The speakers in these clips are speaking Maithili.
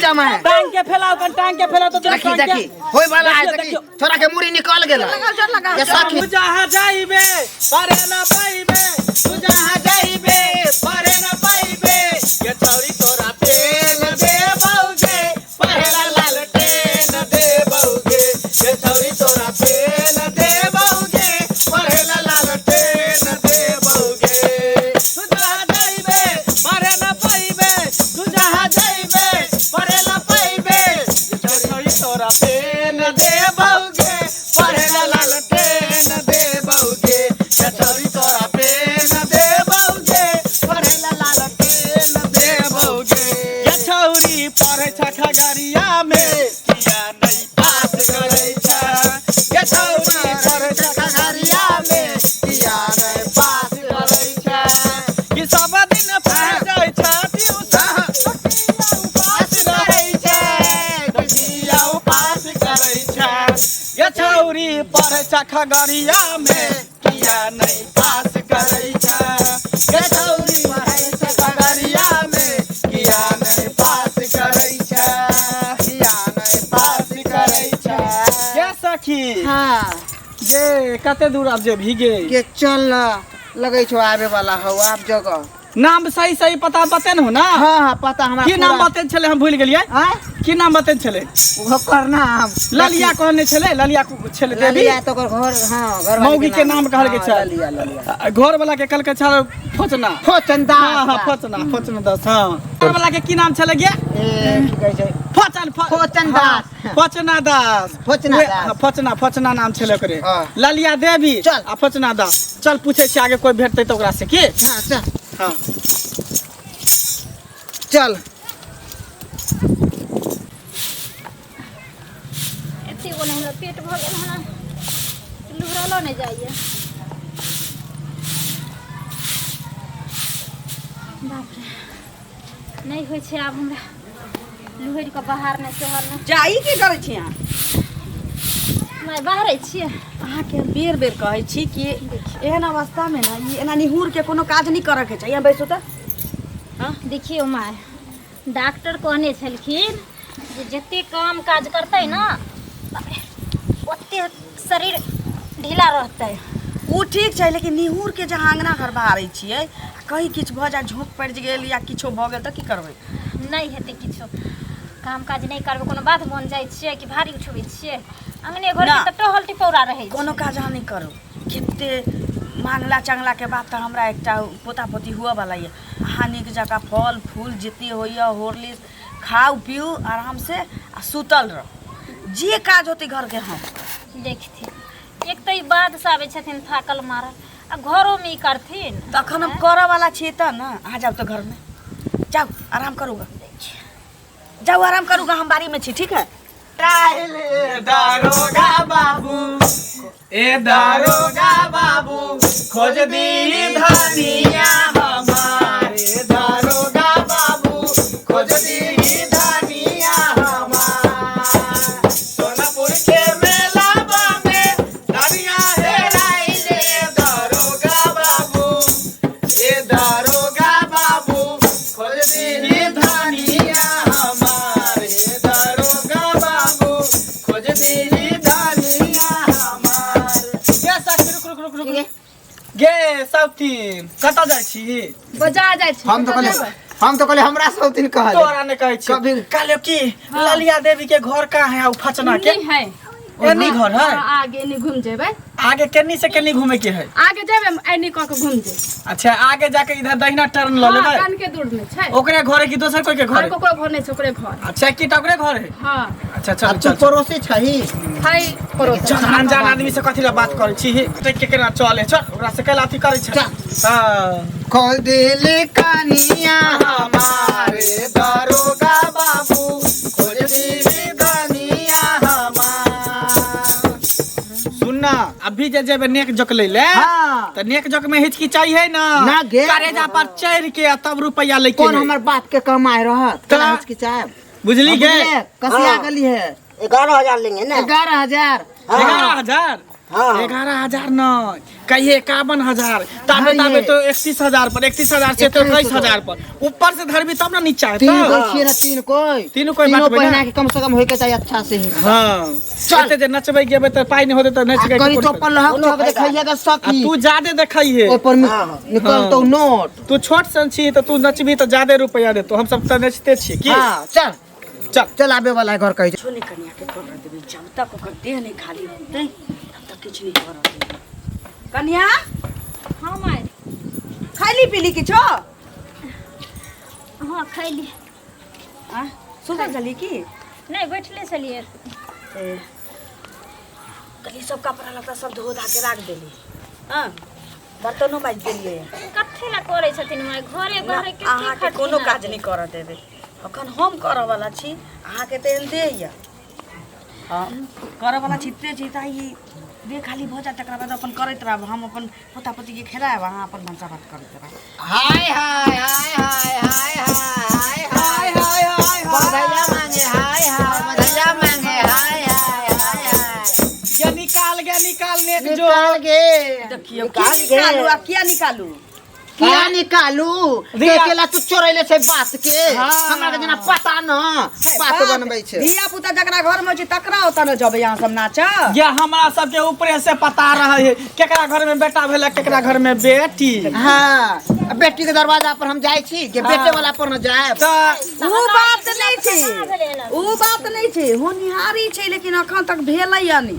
नीचा में है। टांग के फैलाओ कन, टांग के फैलाओ तो देखी टांग के। देखी होय वाला है। देखियो, देखी देखियो। छोरा के मुड़ी निकल गेल ये सखी। तू जहाँ जाइबे परे न पाइबे, तू जहाँ जाइबे परे न पाइबे, ये छौरी तोरा पेन दे बौगे, पहला लाल टेन दे बौगे, ये छौरी तोरा पेन दे बौगे, पहला लाल टेन दे बौगे। तू जहाँ जाइबे परे न पाइबे, तू जहाँ जाइबे परे न पाइबे, ये छौरी तोरा पेन दे बौगे, पहला लाल टेन दे बौगे, ये छौरी तोरा पेन दे बौगे, पहला लाल टेन दे बौगे। ये छौरी पढ़ै छ खगड़िया में, किया नहीं पास करै छ। ये छौरी पढ़ै छ खगड़िया में, किया नहीं पास करै छ। कि सब दिन पढ़ जाइ छ ट्यूशन, किया उपास रहै छ, किया उपास करै छ। ये छौरी पढ़ै छ खगड़िया में, किया नहीं पास करै छ। ये छौरी पढ़ै छ खगड़िया में, किया नहीं पास करै छ, किया नहीं पास करै छ। ये सखी। हाँ। ये कते दूर आब जे भीगे के चल न लगै छौ आबे वाला हौ आब जगह। नाम सही सही पता बते न हो ना? हाँ हाँ पता हमरा की नाम पूरा- बतेन छलै, हम भूल गेलियै। आँय? की नाम बतेन छलै? ओकर नाम ललिया कहने छलै, ललिया छलै देवी। ललिया तो ओकर घर, हाँ, घर मौगी के नाम कहल के हाँ, छल। ललिया ललिया। घर वाला के कहलकै छल फोचना। फोचन दास। हाँ हाँ फोचना, फोचना दास। हाँ, घर वाला के की नाम छलै गे? ए, की कहै छै? फोचन फोचन हाँ, दास। फोचना दास। फोचना दास। हाँ, फोचना, फोचना नाम छलै ओकरे। हाँ। ललिया देवी। चल। आ फोचना दास। चल पूछै छी आगे कोई भेटतै तऽ ओकरा से की। हाँ चल। हाँ चल। एते गो ने हमरा पेट भऽ गेल हन, लुहरलो नहि जाइए। बाप रे, नहि होइ छै आब हमरा लुहरि कऽ बाहर नहि सोहर नहि। जा, ई की करै छी अहाँ? माय, बाहरै छियै। अहाँके हम बेर बेर कहै छी कि एहन अवस्थामे ने ई एना निहुर के कोनो काज नहि करऽके चाही। अहाँ बैसू तऽ। देखियौ माय, डॉक्टर कहने छलखिन जे जते काम काज करतै ने ओते शरीर ढीला रहतै। ओ ठीक छै, लेकिन निहुर के जहाँ अङ्गना घर बहारै छियै आ कहीं किछु भऽ जाय, झोंक पड़ि गेल या किछो भऽ गेल तऽ की करबै? नहि हेतै किछो। काम काज नहि करबै कोनो बाध बन जाइ छियै कि भारी उठबै छियै? अङ्गने घर ना। के तऽ टहल टिपौरा रहै छै। कोनो काज अहाँ नहि करू। कते मांगला चांगलाके बाद तऽ हमरा एकटा पोता पोती हुअ वाला यऽ। अहाँ नीक जकाँ फल फूल जते होइए हॉर्लिक्स खाउ पीउ आरामसँ आ सुतल रहू। जे काज होतै घरके हम देखथिन। एक तऽ ई बाधसँ आबै छथिन थाकल मारल आ घरोमे ई करथिन। तखन हम करऽ वाला छियै तऽ ने। अहाँ जाउ तऽ घरमे जाउ, आराम करू ग, जाउ आराम करू ग, हम बाड़ी में छी। ठीक है। दारोगा बाबू, ए दारोगा बाबू, खोज दी धनिया हमारे। दारोगा बाबू, खोज दी धनिया हमार। सोनपुर के मेला में धनिया हेराइले। दारोगा बाबू, ए दारोगा बाबू, खोज दी धनिया हमारे। दारोगा बाबू, खोज दी धनिया हमार। गे सखी, रुक रुक रुक रुक गे साउथी, कतऽ जाइ छी? बाजार जाइ छी। हम तो कहले, हम तो कहले हमरा सब दिन कहले। तोरा नहि कहै छी। कभी- कहलियौ कि ललिया देवी के घर कहाँ है? आ उ फचना के नहीं है। एनी घर है? हाँ, आगे नहीं घूम जेबै। आगे केन्नी से केन्नी घूमे के है? आगे जेबै, एनी कऽ के घूम जेबै। अच्छा, आगे जाके इधर दहिना टर्न लऽ हाँ, लेबै। कान के दूर में छै। ओकरे घर है कि दोसर कोई के घर और है? ककरो घर नहीं छै, ओकरे घर। अच्छा, की ओकरे घर है? हाँ। अच्छा आ चल तू चल चल। पड़ोसी छही? है पड़ोस। चल, अनजान आदमी से कथी ला बात करै छी? देख के केना चले, चल। ओकरा से कैला अथी करै छै? हाँ। खोल दिली कनिया हमारे। दारोगा बाबू, खोज दीदी धनिया हमार। सुन ना, अभी जे जेबे नेक जोक लै ले हाँ। त नेक जोक में हिचकिचाई है ना? ना गे। करेजा पर चढ़ के आ तब रुपया लेके कौन है। हमर बाप के कमाए रहत? तऽ- केना हिचकिचायब? बुझली गे? बुझले? कसिया गली है। 11,000 लेंगे ना। 11,000। 11,000। हाँ। 11,000 न कहिए 51,000, ताबे हाँ, ताबे ये। तो 31,000 पर, 31,000 से तो 21,000 पर ऊपर से धरबी तब ना नीचा तीन हेतौ। कोई छियै ना, तीन कोई। तीनू कोई तीनो बाँटबै ना? पहिना के कम से कम होय के चाही अच्छा से ही। हाँ, चल। एते जे नचबै गेबै तऽ पाइ नहि होतै तऽ नचि आ के करी कोन तो फायदा? अपन लहक ठक देखैया के आ सखी। तू जादे देखैहे। ओहि पर हाँ। निकलतौ नोट। तू छोट सन छी तऽ तू नचबी तऽ जादे रुपया देतौ, हम सब तऽ नचिते छियै की। हाँ चल चल। चल, आबे वाला है घर कहै छै। किछो नहि कनियाके करऽ देबै, जब तक ओकर देह नहि खाली होतै तब तक किछु नहि करऽ देबै। कनिया। हाँ माय। खैली पीली किछो? हाँ, खैली। आ सुतल छली की? नहि, बैठले छलियै। ए, कहली सब कपड़ा लत्ता सब धो धा के राख देली, हाँ, बर्तनो बाजि देलियै। कथी ला करै छथिन माय, घरे घरे के? अहाँके कोनो काज नहि करऽ देबै, अखन हम करऽ वाला छी। अहाँके तऽ एहन देह यऽ, हाँ, करऽ वाला छी ते छी, तऽ ई देह खाली भऽ जायत तकरा बाद अपन करैत रहब। हम अपन पोता पोतीके खेलायब, अहाँ अपन भनसा भात करैत रहब। हाय हाय हाय हाय हाय हाय हाय हाय हाय, बधैया मांगे हाय हाय, बधैया मांगे हाय हाय हाय हाय। गे निकाल, गे निकाल नेक जो। निकाल गे। देखियौ, की निकालू आ किया निकालू? किया निकालू? धिया- अकेला तू चोरैले छै बात के। हाँ। हमरा के जेना पता न बात बनबै छै। धिया पुता जकरा घर में छै तकरा ओतऽ न जेबै अहाँ सब नाचऽ। ये हमरा सबके ऊपरे से पता रहे है केकरा घर में बेटा भेलै, केकरा घर में बेटी। हाँ, आ बेटी के दरवाजा पर हम जाइ छी के बेटे वाला पर न जायब? तऽ उ बात नहि छै, कहाँ भेलै एना? उ बात नहि छै, होनिहारी छै, लेकिन अखन तक भेलै या नहि।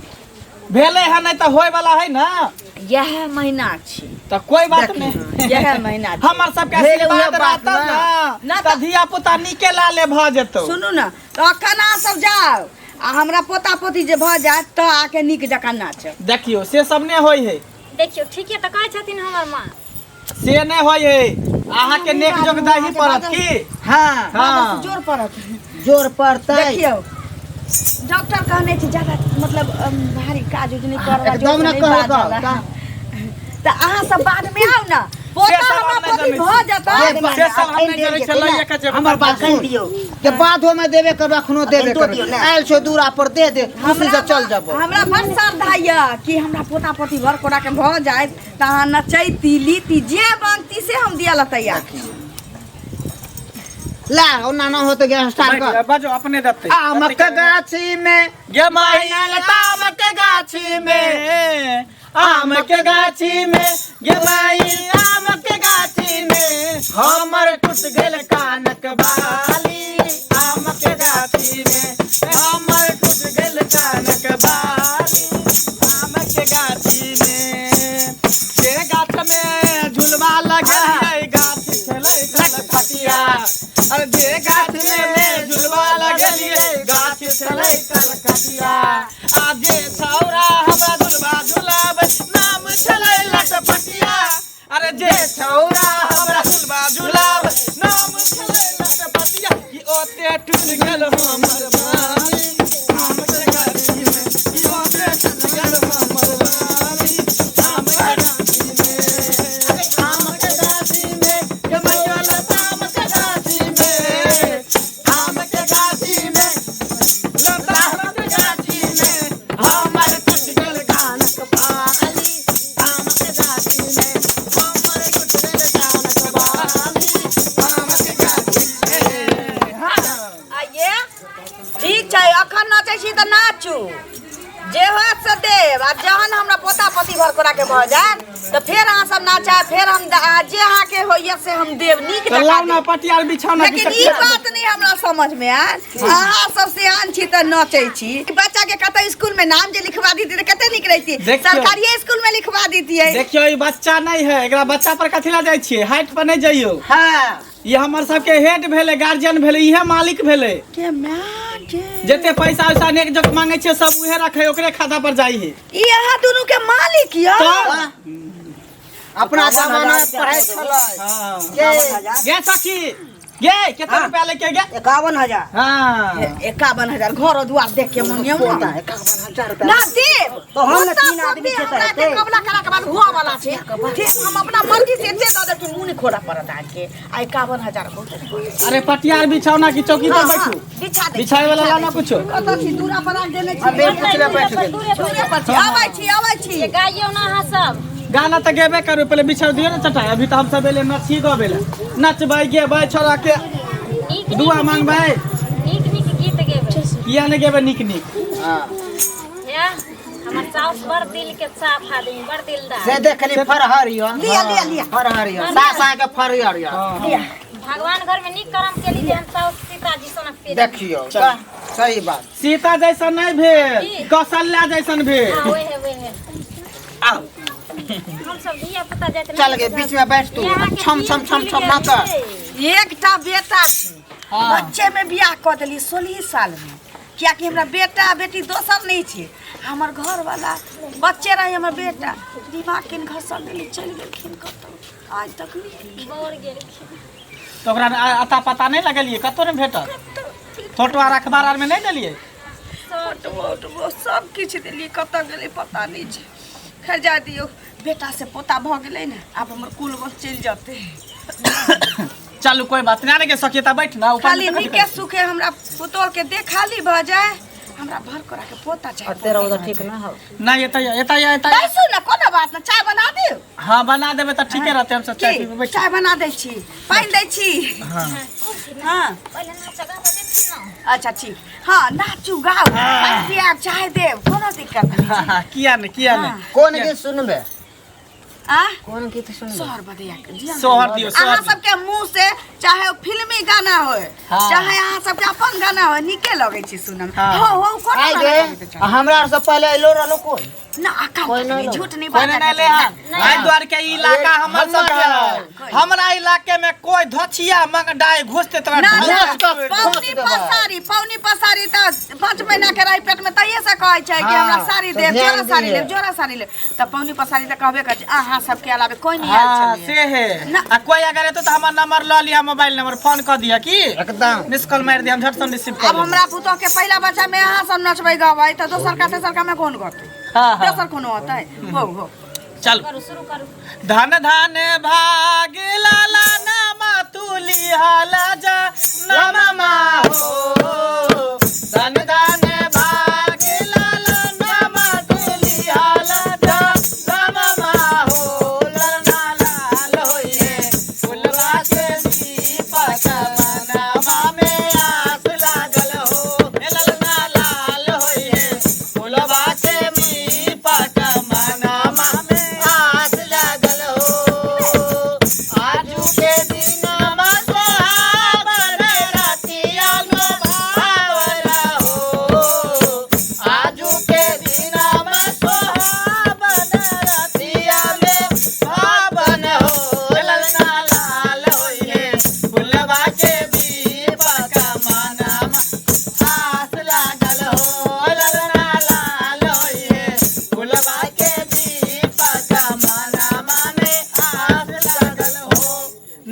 भेलै है नहि तऽ होय वाला है ना। इएह महीना छी। तऽ कोई बात नहीं। इएह महीना छी। हमर सबके भेल उएह आशीर्वाद बात रहतौ ना। ना ना तऽ धिया पुता नीके लाले भऽ जेतौ। सुनू ने, तऽ अखन अहाँ सब जाउ आ हमरा पोता पोती जे भऽ जायत तऽ आके नीक जकाँ नाचब। देखियौ, से सब नहि होइ है। देखियौ, ठीके तऽ कहै छथिन हमर माँ। से नहि होइ है, अहाँके नेक जोग दही पड़त की। हाँ। हाँ। जोर पड़त। जोर पड़तै। देखियौ, डॉक्टर कहने छै ज्यादा मतलब भारी काज उज नहि करबा। एकदम न कहलकौ। तऽ अहाँ सब बाद में आउ ने, पोता से सब हमरा हम नहि पोती जनै भऽ छी। जेतै। से सब हम नहि जनै छियै, लइए के जेबै। हमर बात सुन दियौ। के बाधो में देबे करबो, अखनो देबे अखन तो दियौ करबो। ने। आयल छौ दूरा पर दे दे, खुशी से चल जबो। हमरा बड़ श्रद्धा यऽ कि हमरा पोता पोती भर कोड़ा के भऽ जायत तऽ अहाँ नचैती लीती, जे मांगती से हम दिअ ला तैयार। ला ओना न होते गैस स्टार्ट कर। बाजो, अपने देतै। आमक गाछी में गे माई आम के गाछी में, आम के गाछी में, गे माई आम के गाछी में हमर टूट गेल कानक बाली। आम के गाछी में हमर टूट गेल कानक बाली। आम के गाछी में जे गाछ में झुलवा लगलियै, गाछ छलै कलकतिया। अरे जे गाछ में झुलवा लगलियै, गाछ छलै कलकतिया। आ जे छौरा हमरा झुलवा झुलाबै, नाम छलै लटपटिया। अरे जे छौरा हमरा झुलवा झुलाबै, नाम छलै लटपटिया। कि ओते टूट गेल हमर बाली आम के गाछी में। कि ओते टूट गेल हमर बाली आम के गाछी में। अरे आम के गाछी में के मैया लता, आम के गाछी में, आम के गाछी में लता, आम के गाछी में हमर टूट गेल कानक बाली। आम के गाछी में हमर टूट गेल कानक बाली। आम के गाछी में। हाँ। आइये ठीक छै, अखन नचै छी तऽ नाचू, जे होयत से देब। आ जहन हमरा पोता पोती भर कोड़ा के भऽ जायत तऽ फेर अहाँ सब नाचा, फेर हम जे अहाँके होइए से हम देब नीक तऽ जकाँ लाउ ना देब। पटियाल बिछौना। लेकिन ई बात नहि हमरा समझ में आयल, अहाँ सब सियान छी तऽ नचै छी, बच्चा के कतौ स्कूल में नाम जे लिखवा दीती तऽ कते नीक रहिती। देखियौ। सरकारिये स्कूल में लिखवा दीतियै। देखियौ, ई बच्चा नहीं है, एकरा बच्चा पर कथी ला जाइ छियै? हाइट पर नहीं जइयौ। हाँ। ई हमर सबके हेड भेलै, गार्जियन भेलै, इहे मालिक भेलै। के my के। जते पैसा वैसा नेक जोक मांगे छियै सब उहे रखे, ओकरे खाता पर जाइ है। ई अहाँ दुनू के मालिक यऽ? तऽ अपना जमाना में पढ़ै छलै हाँ। के गे सखी। गे कितना रुपया लेके गया? 51,000। हाँ 51,000 घर दुआर देख के मंगियौ पोता ना 51,000 रुपया ना देब तो हम ने पोता तीन आदमी पोती छै हमरा तऽ के कबला करा के बाद हुआ वाला छै। ठीक, हम अपना मर्जी से एते दऽ देब कि मुँह नहि खोलऽ पड़त अहाँके। आ 51,000 बहुत नहि। अरे पटियार बिछौना की चौकी पर बैठू। बिछा दे। बिछाए वाला लाना कुछो। कतऽ छी? दूरा पर आबि देने छी। अबे पुछले बैठ गेल। दूरे पर छी। आबै छी, आबै छी। ये गाइयो ना अहाँ सब। गाना तऽ गेबे करू, पहिले बिछा दियौ ने चटाई। अभी तऽ हम सब एले नची गबे ला, नचबै गेबै छोड़ा के नीक नीक दुआ गीत- मांगबै। नीक नीक गीत गेबै। किया नहि गेबै नीक नीक? हाँ या हमर साउस बड़ दिल के साफ आदमी, बड़ दिलदार। से देखली फरहर यो। लिया, लिया, लिया। फरहर यो, सास आके फरहर यो। भगवान घर में नीक कर्म केली जे हम साउस सीताजी सोना पे देखियो सही बात। सीता जैसन नहीं भेल, की? कौशल्या जैसन भेल। हाँ वही है, वही है। आओ हम सब धिया पुता जाइत चल गे बीच में बैठ तू। यहाँ के छम छम दिल छम खुलि छम गेल ना कर। छै। एकटा बेटा छै, बच्चे में बियाह कऽ देलियै 16 साल में, कियाकि हमरा बेटा बेटी दोसर नहीं छै। हमर घर वाला बच्चे रहे, हमर बेटा दिमाग के घसल देली, चलि गेलखिन कतौ, आज तक नहीं। मर गेलखिन। तऽ ओकरा अता पता नहि लगेलियै, कतौ नहि भेटल? फोटो आर अखबार आर में नहि देलियै? फोटो वोटो सब किछु देलियै, कतऽ गेलै पता नहि छै। खैर जा दियौ, बेटा से पोता भऽ गेलै ने, आब हमर कुल वंश चलि जेतै। चलू कोई बात नहीं, आने के सकिए बैठ ना ऊपर। खाली नीके सुखे हमरा पुतोह के देखाली भऽ जाए, हमरा भर करा के पोता चाही। और तेरा उधर ठीक ना हो? नहीं एतै एतै एतै। बैसू ने, कोनो बात ना, चाय बना दियौ। हाँ बना देबै तऽ ठीके रहतै, हम सब चाय की पीबै बैठ। चाय बना दै छी, पानि दै छी। हाँ पहिले नाच गाबै देथिन ना। अच्छा ठीक, हाँ नाचू गाउ, पानि पियाब, चाय देब, कोनो दिक्कत नहीं छै। किया नहि, किया नहि। कोन गीत सुनबे? आ कोन गीत सुनबे? सोहर बदैया के दिया। सोहर दियौ, अहाँ सोहर दियौ। सबके मुँह से चाहे फिल्मी गाना होय, हाँ। चाहे अहाँ सबके अपन गाना होय, नीके लगै छै सुनमे। हाँ। हो हो कोनो आइ गाना गे लगैत छै। हमरा आर से पहले अइलो रहलो कोई? ना अकाउंट कोई नहीं, नहीं झूठ नहीं कोई बाजऽ नहीं ले के हन। आइ द्वार के इलाका हमर सब के है। हमरा इलाके में कोई धोछिया मंगडाई घुसते तोरा ना, ना, ढोल के पौनी पसारी, पौनी पसारी तऽ 5 महीना के रही पेट में तहिये से कहै छै कि हाँ, हमरा साड़ी तो देब, ध्यान जोड़ा साड़ी दिहे। लेब, जोड़ा साड़ी लेब, तऽ पौनी पसारी तऽ कहबे करै छै। अहाँ सबके अलावे कोई नहीं आयल हाँ छलै। से है ना। आ कोई अगर एतो तो हमर नंबर ल लिया, मोबाइल नंबर फोन कर दिया की एकदम मिस कॉल मार दिया, हम झट से रिसीव कर अब लेब। हमरा पुतोह के पहिला बच्चा में अहाँ सब नचबै गबै तऽ दोसर का तेसर का में कोन गतै? हाँ, हाँ। दोसर कोनो होतै? हो हो चल करू, शुरू करू। धन धन भाग लाला नामा तुली हाला जा नामा मा हो, धन धन भाग लाला नामा तुली हाला जा नामा मा हो, ललना लाल होइए फुलवा के दीपक मनावा में आस लागल हो, हे ललना लाल होइए फुलवा के दीपक मनावा में आस लागल हो। आजू के दिनमा सोहावन रतिया नो भावर हो। आजू के दिनमा सोहावन रतिया में भावन हो, ललना लाल होइए फुलवा के दीपक मनामा आस लागल हो, ललना लाल होइए फुलवा के दीपक मनामा में आस लागल हो।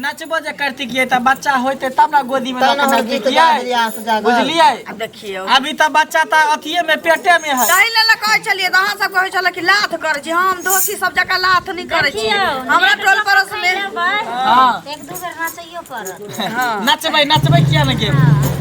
नचबो जे करती तऽ बच्चा होइते तब ने गोदी में तब लऽ ने के हमर गीत नचतियै। गा देलियै आस जागल। बुझलियै? आब देखियौ अभी तऽ बच्चा तऽ अथिये में पेटे में है। ताहि लेल कहै छलियै तऽ अहाँ सब कहै छलै कि लाथ करै छी, हम दोषी सब जकाँ लाथ नहि करै छी। देखियौ, हमरा नेट टोल लऽ पड़ोस कऽ में लेबै, हाँ। एक दू बेर नाचैयो पड़त। नचबै नचबै किया ने गेल?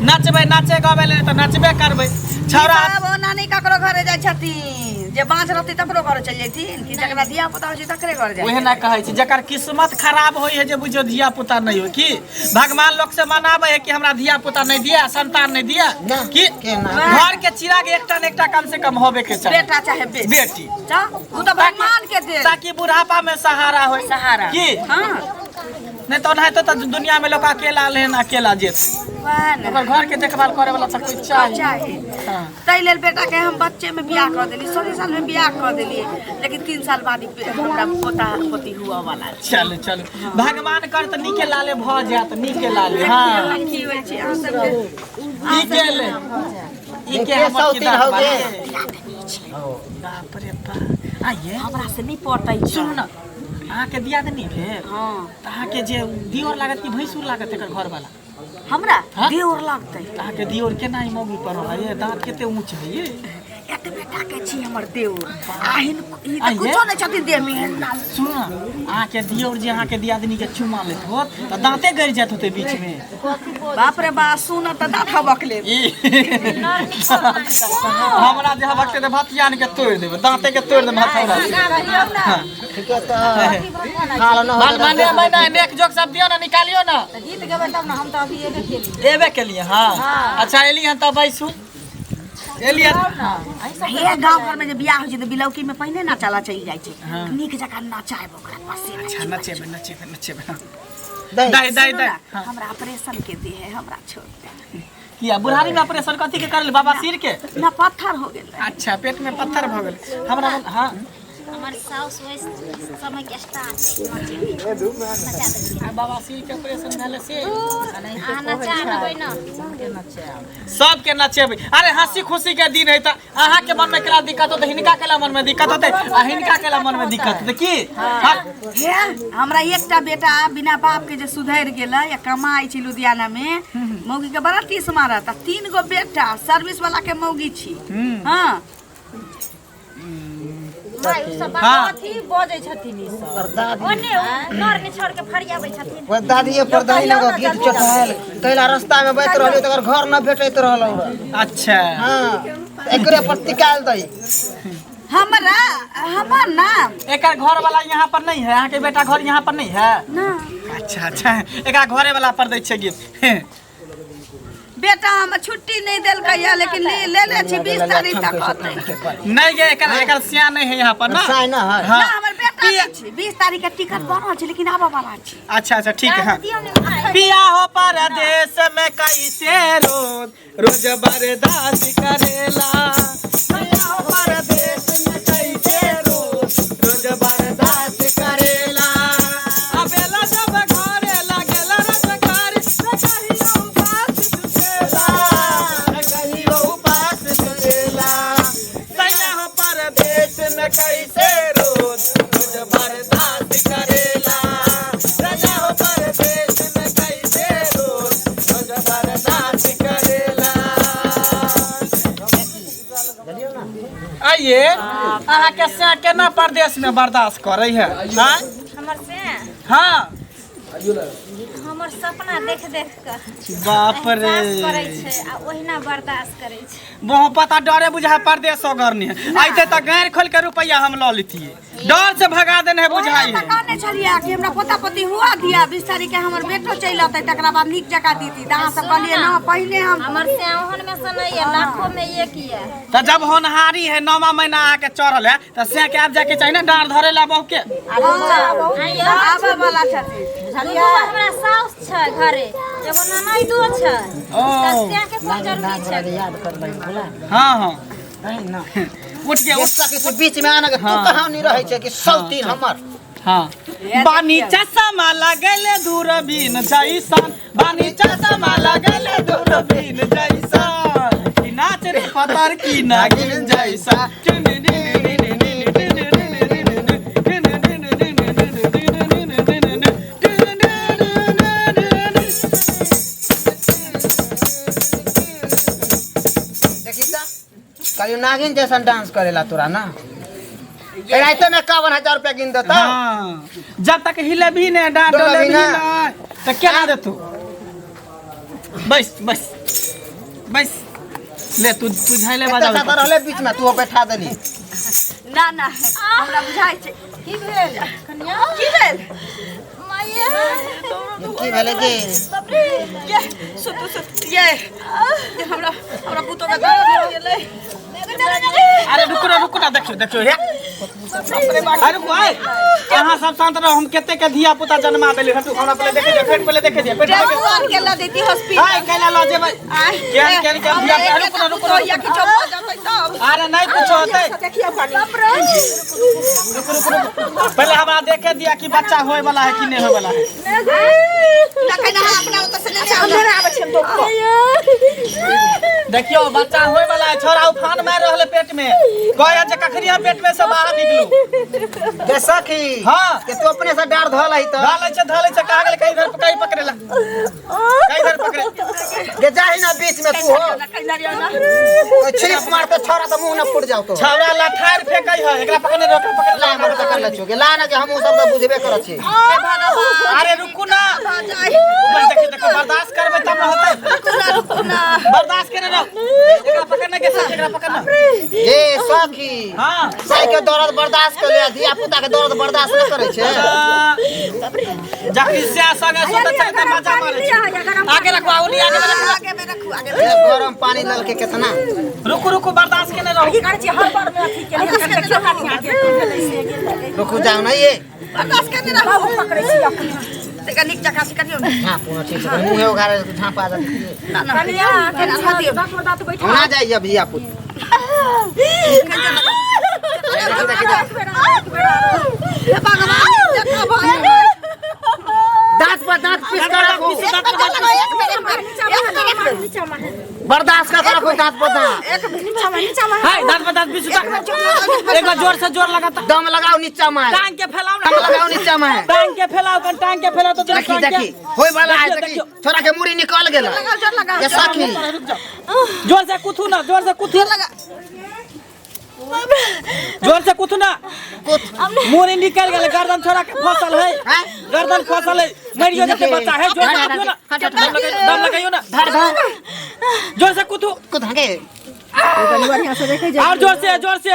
नचबै, नाचे गबै ले तऽ नचबे करबै छौड़ा। सब ओना नहि ककरो घरे जाइ छथिन, जे बाँझ रहतै तकरो घरे चलि जैथिन कि जकरा धिया पुता होइ छै तकरे घर जाइ। उहे ना कहै छी, जकर किस्मत खराब होइ है जे बुझियौ धिया पुता नहि होइ, की भगवान लोक से मनाबै है कि हमरा धिया पुता नहि दिया, संतान नहि दिया, ना, की केना? घर के चिराग एकटा ने एकटा कम से कम होबे के चाही, बेटा चाहे बेटी, बेटी। जा, ओ तऽ भगवान के देल, ताकि बुढ़ापा में सहारा होय। सहारा। की हाँ नहीं तो ओनाहिते तो दुनिया में लोग अकेला लेन अकेला जेतै, वएह ने। ओकर घर के देखभाल करे वाला तऽ कोई चाही। चाही। हाँ। ताहि लेल बेटा के हम बच्चे में बियाह कऽ देलियै, 16 साल में बियाह कऽ देलियै, लेकिन 3 साल बाद ही हमरा पोता पोती हुआ वाला छै। चलू चलू, भगवान कर तऽ नीके लाले भऽ जायत, नीके लाले। हाँ की होइ छै अहाँ सबके? नीके ले ई के देखिए, हमर सौ तीन किताब हो गए। बाप रे बाप, आइए हमरा से नहि पटै छै। सुनू ने, अहाँके दियादनी भेल? हाँ। तऽ अहाँके जे दियोर लागत कि भैंसुर लागत एकर घर वाला? हमरा हाँ? देवर लगतै। अहाँके दियोर केना ई मौगी पर है ये दाँत कते ऊँच है ये? एतबे टा के छी हमर देवर आ हिन ई आ तऽ ये? कुछो नहि छथिन देह में। सुन ना, अहाँके दियोर जे अहाँके दियादनी के चुमा लेत होत तऽ दाँते गड़ि जायत होते बीच में। बाप रे बा, सुन तऽ दाँत हबक लेब। ई हमरा जे हबकते तऽ भतियान के तोड़ि देबै, दाँते के तोड़ि देबै हथौड़ा से। ठीके तऽ खाल न मान माने महीना नेक जोक सब दियो ना, निकालियो ना। गीत गेबै तब ने, हम तऽ अभी एबे केली। एबे के लिए। हाँ अच्छा, एली हन तऽ बैसू, एली हन। हे, गाँव घर में जे बियाह होइ छै तऽ बिलौकी में पहिने नचाला चलि जाइ छै। नीक जकाँ नचायब ओकरा पसेना। अच्छा, नचेबै नचेबै नचेबै। हाँ। दही। दाइ दाइ सुनू दाइ ना, हाँ। हमरा ऑपरेशन के दे है, हमरा छोड़ दे। किया, बुढ़ारी में ऑपरेशन कथी के करल? बाबा सिर के? ना, पत्थर हो गेल रहे। अच्छा, पेट में पत्थर भऽ गेल। हमरा हाँ, हमर साउस ओहि समय के स्टार छै, नचा देलकै। आ बाबा सिर के ऑपरेशन भेलै से? अहाँ नचा देबै ने। सबके नचेबै। अरे हंसी खुशी के दिन है तऽ अहाँके मन में केला दिक्कत होतै, हिनका केला मन में दिक्कत होतै आ हिनका केला मन में दिक्कत होतै की? हाँ। हे, हमरा एकटा बेटा बिना बाप के जे सुधरि गेलै या कमाइ छै लुधियाना में, मौगी के बड़ा टीस मारत आ 3 गो बेटा, सर्विस वाला के मौगी छी। हाँ। माय, ओ सब हाँ। कथी बजै छथिन ई सब? पर दादी ओने नर निछोड़ के फरियाबै छथिन। ओहि दादीए पर दही लग गीत चढ़ायल कैला रास्ता में बैत रहलियै तकर घर न भेटैत रहल। अच्छा। हाँ, एकरे पर टिकायल दही। हमरा हमर नाम एकर घर वाला यहाँ पर नहीं है? अहाँके बेटा घर यहाँ पर नहीं है? ना। अच्छा अच्छा, एकरा घरे वाला पर दै छै गीत। बेटा हमर छुट्टी नहीं देलकै या, लेकिन ले ले ले छी, 20 तारीख तक अतै। नहीं गे, एकर एकर सिया नहीं है यहाँ पर ना? साय न है। हाँ। ना, हमर बेटा नहि छै, 20 तारीख के टिकट बनल छै, लेकिन आबऽ वाला छै। अच्छा अच्छा, ठीक है। हाँ। दियौ ने भाई। पिया हो परदेश में कैसे रोज रोज बर्दाश्त करेला, पिया हो परदेश में कैसे रोज रोज बर्दाश्त करेला, अबेला जब घरे लागेला रसकारी, न कहियो उपास सुतेला, न कहियो उपास सुतेला, सैया हो परदेश में कैसे रोज रोज बर्दाश्त करेला, राजा हो परदेश में कैसे रोज रोज बर्दाश्त करेला। आइए, अहाँके से केना परदेश में बर्दाश्त करै है? हाँ? हमर से हाँ। हमर सपना देख देख के बाप रे, एहसास करै छै आ ओहिना बर्दाश्त करै छै। बहु पता डरे बुझाय परदेश अगरनी है, आइते तऽ गारि खोल के रुपैया हम लऽ लेतियै, डर से भगा देने है बुझाइ तऽ है। कहने छलियै कि हमरा पोता पोती हुआ दिया, 20 तारीख के हमर बेटो चलि अतै, तकरा बाद नीक जकाँ दीती। तऽ अहाँ सब कहलियै ना, पहिने हम हमर से ओहन में से नहीं है, लाखों में एक ही है। तऽ जब होनहारी है, नौवा महीना अहाँके चढ़ल है, तऽ से के आब जाके चाही ने डाँड़ धरे ला बहू के। आबऽ वाला छथिन। दूगो हमरा साउस छै घरे, एगो ननैदो छै। ओ। तऽ से के कोन जरूरी छै? याद कर लही बोला। हाँ हाँ, नहीं ना। उठ के उठ। के बीच में आना के तू कहाँ नहीं रहै छै कि सब तीन हमर। हाँ, बानी चश्मा लगल दूरबीन जैसन, बानी चश्मा लगल दूरबीन जैसन, कि नाच रे पतर की नागिन जैसा। देखी तऽ कहियो नागिन जैसन डांस करेला तोरा ना, राइते में 51,000 रुपया गिन देता। हाँ, जब तक हिले भी नहीं, डांट डोले डोले भी भी ना। नहीं तो क्या दे तू? बस बस बस, ले तू तू झाइले एते बजा। सादा रहले बीच में तू बैठा देली। ना ना, हमरा बुझाइ छै। की भेल कन्या? की भेल? माये। की भेलै कि? ये सुतु सुतु, ये ये हमरा हमरा पुतो के दर्द हो गेलै। अरे रुको ना, रुको ना, देखियो देखियो हे, अरे रुको, आए अहाँ सब शांत रहो, हम कते के धिया पुता जन्मा देली। हटू, हमरा पहले देखे दियो पेट, पहले देखे दियो पेट, पहले देखे। टेम्पू के ल देती हॉस्पिटल। आए कैला ल जेबै? केन केन केन धिया पुता? रुको ना, रुको ना, या रुको। किछो भऽ जेतै तब। अरे नहीं कुछो होतै। देखियौ कनी। रुको रुको रुको, पहले हमरा देखे दिया कि बच्चा होए वाला है कि नहीं होए वाला है। तखन अहाँ अपना ओतऽ से नहि आबै छियै हम। देखियो बच्चा होय वाला है, छोरा उफान मार रहल है पेट में, कहे जे कखनी हम पेट में से बाहर निकलू। के सखी? हाँ। के तू अपने से डार धल है त? धालै छै, धालै छै, कहा गेल? कहीं इधर कहीं पकड़ेला, कहीं इधर पकड़े। के जाही ना बीच में तू हो छिप मार तो छोरा तो मुंह न फूट जाओ तो। छौरा लठार फेकै है, एकरा पकड़ने रोक, पकड़ ला हमर पकड़ ले छो के ला ना के हम सब त बुझबे करत छी। अरे रुकू ना, ऊपर देखी, देखो बर्दाश्त करबै तब न होतै। बर्दाश्त केने रहो, एकरा पकड़ने के साथ एकरा पकड़ना। ए सखी। हाँ। साई के दर्द बर्दाश्त कर ले, धिया पुता के दर्द बर्दाश्त न करै छै। जखनी से संगे सुतै छै त मजा मारै छै। आगे रखो, आउली आगे में रखो। आगे में रखू, आगे। ए, गरम पानी लल के केतना। रुकू रुकू, बर्दाश्त केने रहो। की करै छी हर बार में अथी केने, देखियौ कनी आगे भेलै से गेलै। रुकू जाऊ ना ये। बर्दाश्त केने रहू। पकड़ै छी अपने। तनिका नीक जकाँ से करियौ ने। झाँपू ना ठीक से, मुंहे उघारे झाँपा जा। ना ना। कनिया कनि दियौ। दाँत पर दाँत बैठा। होना जाइए धिया पुत। देखी देखी देखी। हे भगवान, जकाँ भऽ गेलै। दांत पर दांत पीस कर रखो। एक बेर, एक बेर, एक बेर, एक बेर, एक बेर। नीचा में। बर्दाश्त कर रखो दांत पर दांत। एक बेर। नीचा में, नीचा में। हाय, दांत पर दांत पीसू, एक बार जोर से जोर लगाता। दम लगाओ नीचा में। टांग के फैलाओ ना। दम लगाओ नीचा में। टांग के फैलाओ, कन टांग के फैलाओ तो देखी देखी होय वाला है। देखी छोरा के मुड़ी निकल गेल। लगाओ, जोर लगाओ। ये सखी। जोर से कुथू ना, जोर से कुथू, जोर से कुथू ना। मुड़ी निकल गेल, गर्दन छोरा के फसल है। हैं? गर्दन फसल है, मरियो जते बच्चा है। जोर से कुथू ना, दम लगाइयो ना, धर धर। जोर से कुथू। कुछ हके। और जोर से, जोर से।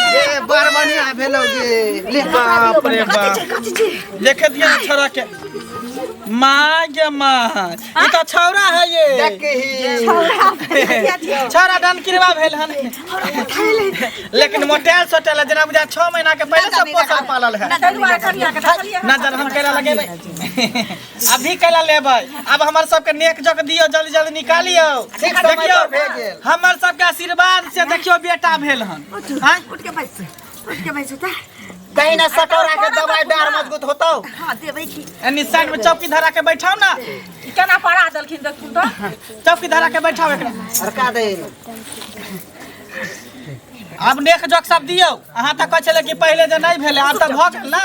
ये बड़ बढ़िया भेलो गे ले। बाप रे बाप, कथी छी? देखे दिया छोरा के, माँ गे माँ, ई तो छौरा है ये। देखी। छौरा डनकिरवा भेल हन, लेकिन मोटेल सोटेल जेना बुझा 6 महीना के पहले से पोसल पालल है। ताहि दुआरे कनिया के देखलियै। ना जन हम कैला लगेबै, अभी कैला लेबै। अब हमर सबके नेक जक दियो, जल्दी जल्दी निकालियो। ठीक समय देखियो पर भे गेल। हमर सबके आशीर्वाद से देखियो बेटा भेल हन। आँय? उठ के बैस, उठ के बैसू तऽ। कहीं ना सटोरा के दवाई डार मजबूत होतो। हाँ, देबै की। एनी साइड में चौकी धरा के बैठाओ ना। ई केना पड़ा देलखिन देखथुन तऽ। चौकी धरा के बैठाओ एकरा। अरका दे। अब नेक जक सब दियो। अहाँ तऽ कहै छलै कि पहिले जे नहीं भेलै, आब तऽ भऽ गेल ना,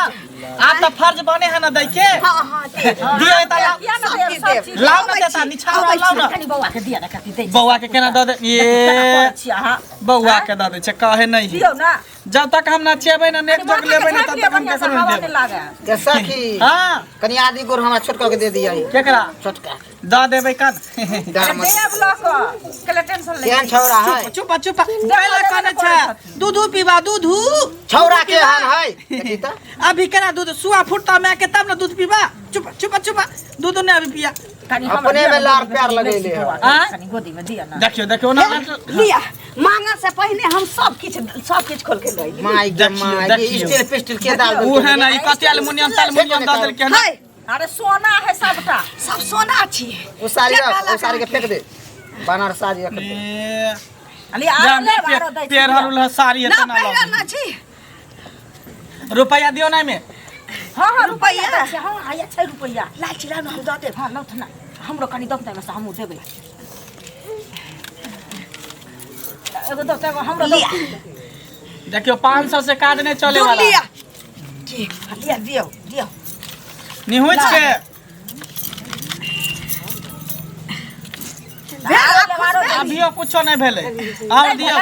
आब तऽ फर्ज बने है ना दै के। हाँ हाँ, दियो एता लाओ। किया ना देब सब चीज। लाओ ना देता निछावर लाओ ना। कनि बौआ के दिया ना, कथी दै। बौआ के केना दऽ दे ये? छी अहाँ। बौआ के दऽ दै छै कहे नहीं। दियौ ना। जब तक हम ना चेबै ना, नेक जक लेबै ना, तब तक हम बढ़िया से केकरो हवा नहीं नहि देब। लागे। के सखी। हाँ। कनी आदि गोर हमरा छोटका के दे दिया। केकरा? छोटका। दऽ देबै कन। डार मजबूत। देब लऽ कऽ केले टेंशन ले। केहन छौरा है? चुप चुप, पहले कहने छै दूध पीबा दूध। छौरा के हन है देखी त। अभी केना दूध सुआ फुटता माय के तब ना दूध पीबा। चुप चुप चुप, दूध नहीं अभी पिया। कनि हमरा अपने दिअ में ना, लार गोदी प्यार में लगेले दिअ है। आँय? कनि गोदी में दिअ ना। देखियो देखियो ना। लिया, मांगा से पहले हम सब किछ, सब किछ खोल के लइली। माय गे देखियो, माय गे। देखियो। स्टील पिस्टल के डाल उ है ना, ई कते एल्युमिनियम तल्युमिनियम दऽ देलकै हन। है। अरे सोना है सबटा। सब सोना छी। उ साड़ी रख, उ साड़ी के फेंक दे, बानर साड़ी रख दे। ए, अली आरो लेब, आरो दै छी। पेरहल उलहल साड़ी ना एतना पहिरल लाओ। ना छी। रुपैया दियो ना एमे। हाँ हाँ, रुपैया? रुपैया दै छियै। हाँ, आया छै रुपैया। लाल छी, लाल हम दऽ देब। हाँ, लौथ ना, हमरो कनि दौथ ना, एहिमे से हमहूँ देबै। एगो दौथ, एगो हमरो दौथ। लिया। देखियो 500 से काज नहीं चले दूध वाला। लिया, ठीक लिया, दियौ दियौ। निहुँच के अभियो कुछो नहीं भेलै, और दियो।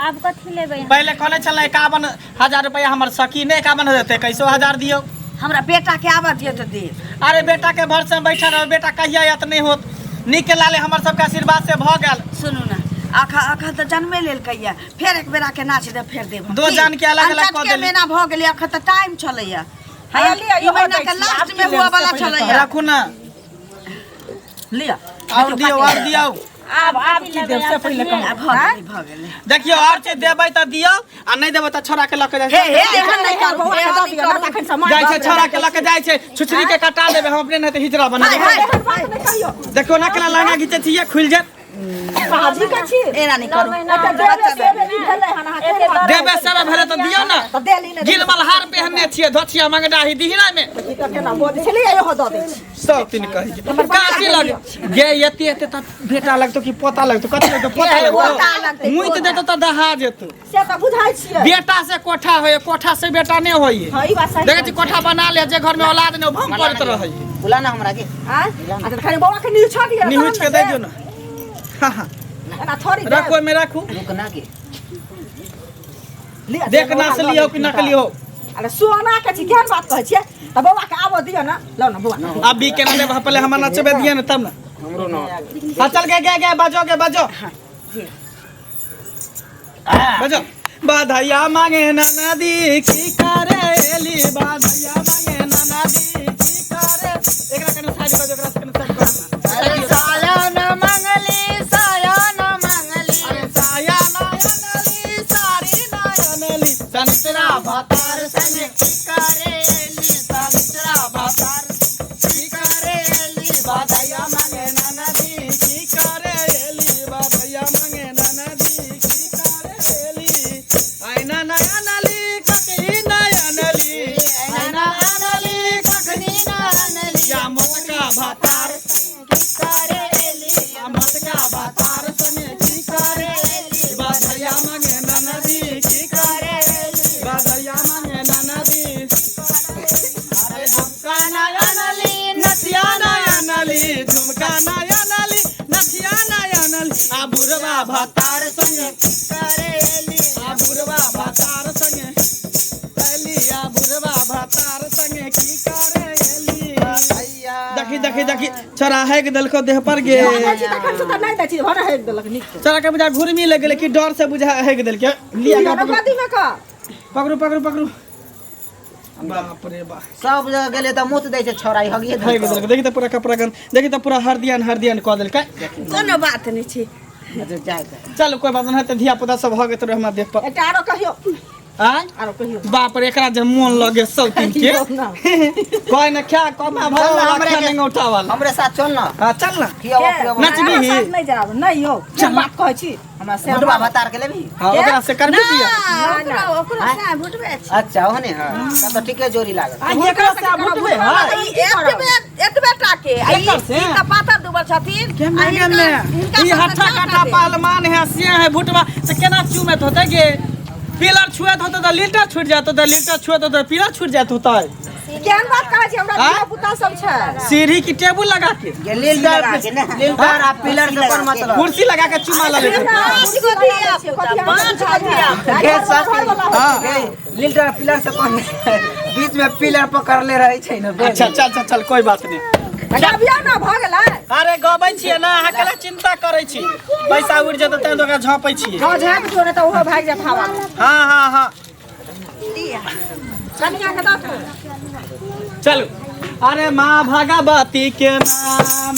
आब कथी लेबै? पहिले कहने छलै 51,000 रुपया हमर सखी ने 51 देतै, कैसो हजार दियौ। हमरा बेटा के आबऽ दियौ तऽ देब। अरे बेटा के भरोसे में बैठल रहो, बेटा कहिया आयत नहीं होत। नीक के लाले हमर सबके आशीर्वाद से भऽ गेल। सुनू ना, अखन तऽ जन्मे लेलकैया, फेर एक बेरा के नाच दे, फेर देब हम। दो की? जान के अलग अलग कऽ अनचटके देली। महीना भऽ गेलै, अखन तऽ टाइम छलैया। हैया लिअ, ई इहो महीना दै के छी, लास्ट आब की में लेब हुआ से वाला पहिले। छलैया। रखू ना। लिअ। और दियौ, और दियौ। आब आब की देब से पहिले कहू। आ भऽ गेलै, भऽ गेलै। देखियौ, और चीज देबै तऽ दियौ आ नहि देबै तऽ छोड़ा के लऽ के जाइ हे छै। हे, एहन नहि करू, बौआ के एहन दऽ नहि दिअ ना, करू। तखन से माय जाइ छै, बाप छोड़ा के लऽ के जाइ छै, छुछरी के कटा देबै हम अपने, नहि तऽ हिजरा बना हाय, देबै। हाय। एहन बात नहि कहियौ। देखियौ ना केना लहंगा घीचै छियै, खुलि जायत। पाजी का छी एना नहि करू। एते देबे सेबे नहि भेलै हन अहाँ केहन बात देबे सेबे भेलै तऽ दियौ ने। तऽ देली ने। गिल मलहार पेहनने छियै, धोतिया मंगडाही दिहिना मे। ई तऽ केना बजै छलियै, इहो दऽ दै छी। सब तीन कहै छै काची लग गे, एते एते तऽ बेटा लगतो कि पोता लगतो, कथी लगतो? पोता लगतो, मुइत देतो तऽ दहा जेतो। से तऽ बुझाइ छियै। बेटा से कोठा होइए, कोठा से बेटा नहि होइए। हँ, ई बात सही। देखै छी कोठा बना ले, जे घर में औलाद नहि भम पड़ैत रहै। बुला ना हमरा के। आँय? अच्छा, खाली बौआ के निहुछऽ दिअ। निहुँच के दे दियौ ने। हाँ हाँ। एना थोड़ी देब। राखू, ओहिमे राखू। रुक ना के। लिअ, देख ना असली हो कि नकली हो। अरे सोना के छी, केहन बात कहै छियै? तऽ बौआ के आबऽ दिअ ने, लौ ने बौआ। अब भी केना देब? पहले हमरा नचबे दिअ ने तब ने। हमरो ना। हाँ चल, गे गे गे, बजो गे, बजो बजो। बधैया मांगे नाना दी की करे एली, बधैया मांगे नाना दी की करे। एकरा कने साइड बजो, एकरा कने साइड बजो। अरे साया न मंगली, साया न मंगली। अरे साया नयनली, सारी नयनली, संतरा भातार संगे की करे एली, संतरा भातार की करे एली, बधैया मांगे नाना दी की करे एली, बधैया मांगे नाना दी की करे एली। आईना नयनली ककही नयनली, आईना नयनली कखनी नयनली, या मोटका भातार की करे एली, या मोटका भातार संगे की करे एली, बधैया मांगे नाना दी की करे एली, बधैया मांगे नाना दी। अरे झुमका नयनली नथिया नयनली, झुमका नयनली नथिया नयनली, आ बुढ़वा भातार संगे की करे एली। आ बुढ़वा भातार संगे एली, आ बुढ़वा भातार संगे की करे एली। भैया देखी देखी देखी, छोरा हेक देलको देह पर गे। दै छी तखन से तऽ नहि दै छी, भने हेक देलक नीक से। छोरा के बुझा घुरमी लग गेलै कि डर से बुझा हेक देलकै। लिया लिअ का ने पकड़ू। गोदी मे कऽ। पकड़ू पकड़ू पकड़ू, बाप रे बाप। सब जगह गेलै तऽ मुत दै छै छौड़ा, ई हगिए हेक देलकौ। देलकै। देखी तऽ पूरा कपड़ा गन, देखी तऽ पूरा हरदियन हरदियन कऽ देलकै। कोनो बात नहि छै। अच्छा, जाय दे। चलू कोई बात नहीं, तऽ धिया पुता सब भऽ गेल रहे हमरा देह पर। एकटा आरो कहियौ। आँय? आरो कहियौ। बाप रे, एकरा जे मोन लगे सब तीन के कोई न क्या कमा भर चल ना, वाला हमरे खा के- नहीं उठा वाला। हमरे साथ चल ना। हाँ चल ना। खियाबो पियाबो। नचबी हमरा ही। साथ नहि जायब, नहि यौ, केहन बात कहै छी? हमरा से बुढ़वा भतार के लेबही? हाँ, ओकरा से करबी दिया। ओकरो ओकरो से भुटबे छै। अच्छा, ओहने हाँ, तब तऽ ठीके जोड़ी लागल। आ एकरा से भुटबे है। ई एतबे एतबे टा के आ ई एकर से? ई तऽ पातर दुबर छथिन। के आ मांगे हिनका ने हिनका ई सबसँ हट्ठा चारि काटा टा पहलवान है से है भुटवा से केना चूमेत होते गे? पिलर छुएत होते तऽ लीटर छूट जात होते, लीटर छुएत होते पिलर छूट जात होते। केहन बात कहै छी? हमरा आँय? धिया पुता सब छै। सीढ़ी की टेबुल लगा के गे लीलटर लगा के ने, लीलटर आ पिलर के कोन मतलब? कुर्सी लगा के चुमा ला लेते। पाँच गो धिया पुता, पाँच गो धिया पुता। गे सब गे लीलटर पिलर से कोन बीच में पिलर पकड़ले रहै छै ने। अच्छा चल चल चल, कोई बात नहीं। गबियौ ने, भऽ गेलै। अरे गबै छियै ना, अहाँ केला चिंता करै छी? पैसा उड़ि जेतै तैं तऽ ओकरा झँपै छियै। हँ, झाँपि दियौ ने तऽ ओहो भागि जायत हवा। हाँ हाँ हाँ। कनिया के दऽ दियौ। चलू। अरे माँ भगवती के नाम,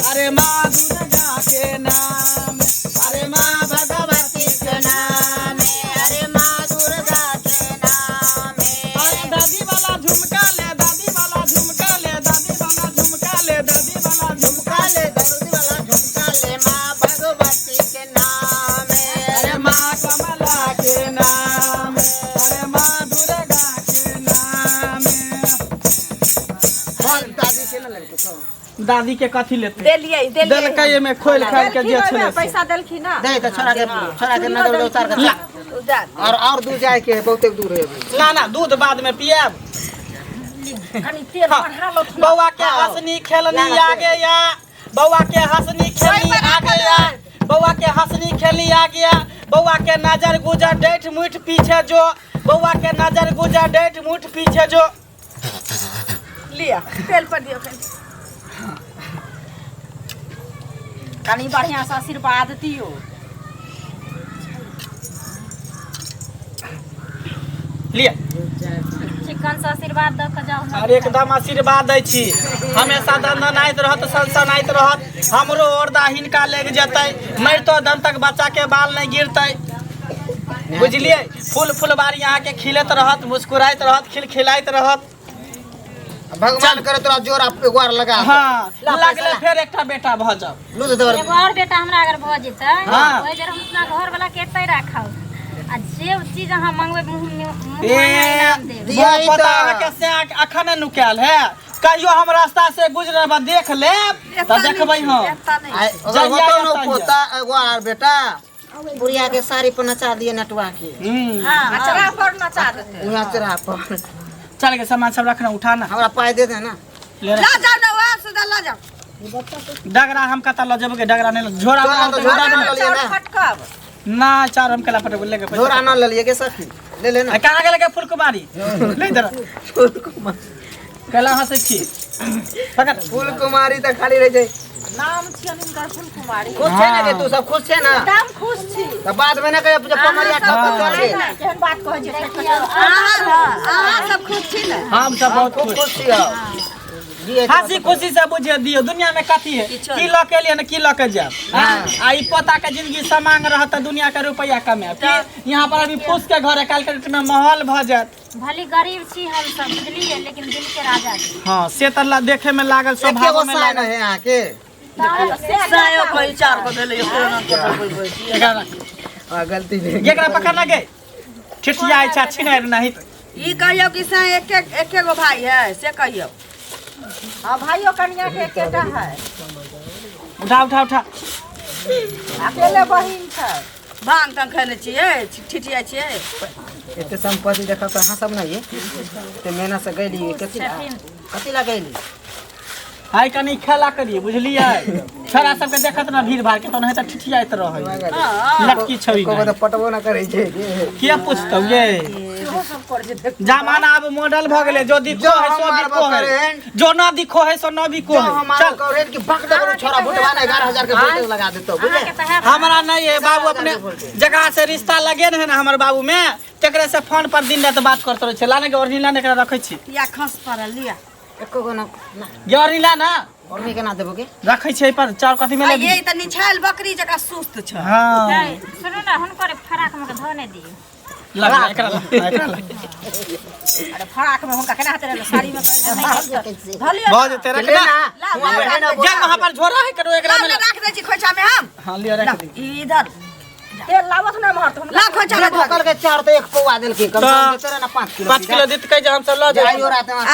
अरे माँ दुर्गा के नाम, अरे माँ भगवती के नाम, अरे माँ दुर्गा के नाम। अरे दादी वाला झुमका ले, दादी वाला झुमका ले, दादी वाला झुमका ले, दादी वाला झुमका झुमका ले, दादी वाला झुमका ले, माँ भगवती के नाम। अरे माँ कमला के नाम, अरे माँ दुर्गा के नाम। दादी के ना लड़को छौ। दादी के कथी लेते? देलियै देलियै। देलकै एमे खोल खाल के जे देलखिन ओहिमे छलै से। पैसा देलखिन ना। दे तऽ छोरा के, छोरा के नजर उतार के। ला। उजार। और दूर जाए के है, बहुते दूर है अभी। ना ना, दूध बाद में पियाब। कनी तेल बढ़ा लो। बौआ के हंसनी खेलनी आ गया, बौआ के हंसनी खेलनी आ गया, बौआ के हंसनी खेलनी आ गया। बौआ के नजर गुजर डेठ मुठ पीछे जो, बौआ के नजर गुजर डेठ मुठ पीछे जो। लिअ, तेल पर दियौ कनी। कनी बढ़िया से आशीर्वाद दियौ। लिअ। चिकन से आशीर्वाद दऽ के जाउ। अरे एकदम आशीर्वाद दै छी, हमेशा दनदनाइत रहत, सनसनाइत रहत। हमरो औरदा हिनका लागि जेतै, मरितो दम तक बच्चा के बाल नहि गिरतै, बुझलियै? फूल फुलबारी अहाँके खिलैत रहत, मुस्कुराइत रहत, खिलखिलाइत रहत। भगवान करे तोरा जोड़ा एगो आर लगा दे। हाँ लगले फेर एकटा बेटा भऽ जाओ। लू दे देबर। एगो और बेटा हमरा अगर भऽ जेतै हाँ। ओहि जर हम अपना घर वाला के एतै राखब आ जे चीज अहाँ मंगबै मुँह मुँह ए इनाम देब। दिया ई पता तऽ। अहाँके से अखन नुकायल है, कहियो हम रास्ता से गुजरब देख लेब तऽ देखबै हम। एतऽ नहि आइ अगर जहिया होतौ ने एतऽ पोता एगो आर बेटा, बुढ़िया के साड़ी पर नचा दिए नटुआ के। अचरा पर नचा देतै। उहाँ चढ़ा पर। चल के सामान सब रखना उठाना। हमरा पाइ दे दे ना। ले ला जाओ ना वहाँ से ला जाओ। डगरा हम कतऽ लऽ जेबै के डगरा नहि लऽ- झोरा झोरा तऽ तऽ झोरा झोरा न ललियै ना। फटकब ना चार हम केला पटक लेके पैसा। झोरा न ललियै के सखी, ले ले ना। आ कहाँ गेलै के फुलकुमारी? ले इधर। केला हँसै छी पकड़। फूल कुमारी तऽ खाली रहै छै। नाम छियनि हिनकर फूल कुमारी। खुश छै ना गे तू सब खुश छै ना? एकदम खुश छी। तऽ बाद मे ना कहियो जे पमरिया ठोकर चल गेल। केहन बात कहै छै। अहाँ सब खुश छी ने? हम सब बहुत खूब खुश खुश छियौ। दियै तऽ हंसी खुशी से बुझिए दियौ दुनिया में कथी है, की लऽ के एलियै ने की लऽ के जायब। आ ई पोता के जिंदगी समांग रहत तऽ दुनिया के रुपया कमायब। की यहाँ पर अभी फूस के घर है, काल्हि के डेट में महल भऽ जायत। भले गरीब छी हम सब बुझलियै, लेकिन दिल के राजा छी। हाँ से तऽ देखे में लागल एके स्वभाव गो में साय लागल। है अहाँके। सायो कोई चार को देले कोना कोना। एकरा रख। आ गलती भेल। एकरा पकड़ लगे ठिठिया छै छिनार नहीं। ई कहियो कि साय एक एक एके गो भाई है से कहियो। हाँ भाइयों कन्या के एकेटा है। उठा उठा उठा। अकेले बहिन छै। भांग तांग खेने छियै ठिठिया छियै। एते संपत्ति देखब तऽ अहाँ सब नहीं एते मेहनत से गइली कथी ला? कथी ला गइली? हाय कनी खेला करिए बुझलियै, छोरा सबके देखत ना भीड़ भाड़ के तो नहीं तऽ ठिठियाइत रहै लटकी छवि। एको गो तऽ पटबो ना करै छै। किया पूछतौ ये? जमाना अब मॉडल भ गेलै, जो दिखो जो है हम सो मारबो बिको है, करेन। जो न दिखो है सो न बिको जो है। हम चल करेन कि बक देबो छोरा भुटवा ना 11,000 के वोल्टेज लगा देतौ बुझले। अहाँके तऽ है हमरा नहीं है बाबू, अपने जगह से रिश्ता लगे ने है ना हमर बाबू में, तेकरे से फोन पर दिन रात बात करते रहै छै। लाने के ओढ़नी लाने एकरा रखै छी। या खस पड़ल लिया एको गो ना ना गे ओढ़नी ला ना। ओढ़नी केना देबो के? रखै छै पर चाउर कथी में आ लेबी? ये तऽ निछायल बकरी जकाँ सुस्त छै। हाँ सुनू ना हुनकर फराक में के धो नहि दियौ। लग एकरा ला, एकरा ला। अरे फराक में हुनका केना हेतै रे, साड़ी में धलियै भऽ जेतै रख ले ना। ना। हुआं पे है ना जा वहाँ पर झोरा है करो एकरा में ला, ला। राख दै छी खोइछा में हम। हाँ लियो रख दे। ई इधर तेल लाबत ना महर तऽ हुनका ला खोइछा में धऽ पकड़ के चार तो एक पौआ देलखिन, कम से कम देते रहे ना 5 किलो। 5 किलो देतकै जे हम सब लऽ जाय। आइयो रात में आब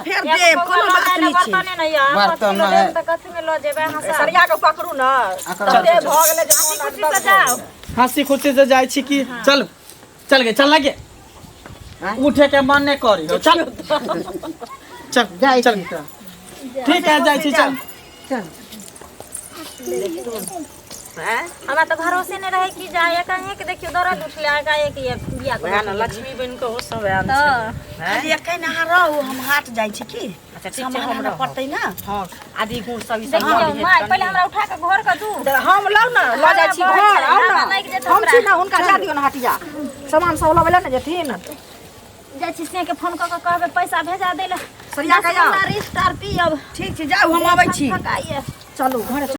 फेर देब कोनो बात नहि छै। बर्तने नहि यऽ, बर्तन पाँच किलो नहि है। देब तऽ कथी में लऽ जेबै अहाँ सब? सरिया के पकड़ू ना तते भऽ गेलै जे हँसी खुशी से जाउ। हंसी खुशी से जाइ छी की? चल चल गे चल लगे उठे के मन नहीं करी हो। चल चल जाइ चल छी। ठीक है जाइ छी चल। हमरा तऽ भरोसे नहि रहै कि जाय एकाएक देखियौ दर्द उठलै एकाएक ये बिया वएह ने लक्ष्मी बनि कऽ ओ सब आयल तऽ अरे एखन अहाँ रहू हम हाट जाइ छी की अच्छा ठीक छै सामान हम आनऽ रहब। पड़तै ना। हँ आदि गुड़ सब ई सब देखियौ माय पहिले हमरा उठा कऽ घर के दू। हम लाउ ना लऽ जाइ छी घर आउ ना लागि जेतै हम छी ओकरा। ना हुनका जा दियौ ना हटिया सामान सब लबै लए ने जेथिन। जाइ छी से के फोन कऽ कऽ कहबै पैसा भेजा दै लए। सरिया के आउ। रिश्ता पियब ठीक छै जाउ हम अबै छी। फकाइए चलू घर।